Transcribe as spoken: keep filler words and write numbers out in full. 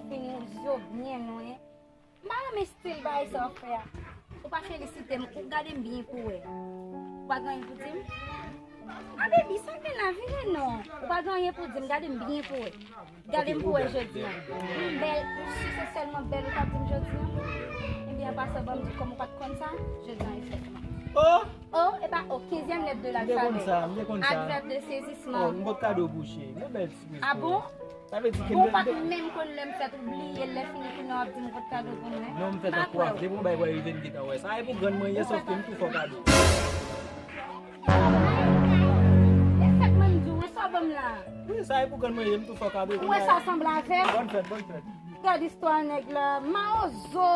fini, ou zo byen lwen. M pa renmen stil bagay sa w fè a. Ou pa felisite m, ou gade m byen pou wè. Ou pa gen anyen pou di m? A baby, sa gen la, vini non. Ou pa gen anyen pou di m, gade m byen pou wè. Gade m pou wè jodi a. M bèl, ou si se sèlman bèl ou t ap di m jodi a? Ebyen, an pasan, ban m di, kòm ou pa t konn sa, jodi a e fèt mwen. Oh! Oh, e pa oh, kenzyèm lèt de M te konn lalfabè. Sa, m te konn sa. Advèb de Oh, sezisman. m pot kado pou w, cheri. Yon bèl ti Ah bon? Sa vle di ke Bon, ou pa t menm konn lè m fèt, ou bliye l, lè fini kounye a w ap di m pot kado pou mwen. Non, m fèt an kwaf. Depi yon bagay pou rive, m gentan wè. Sa e pou grann mwen ye, sòf ke m tou fè w kado. E fèt mwen m di w, e sa w ban m la? Wi, sa e pou grann mwen ye, m tou fè w kado. Ou wè sa w sanble avè? Bòn fèt, bòn fèt. Gad istwa nèg la, mawozo.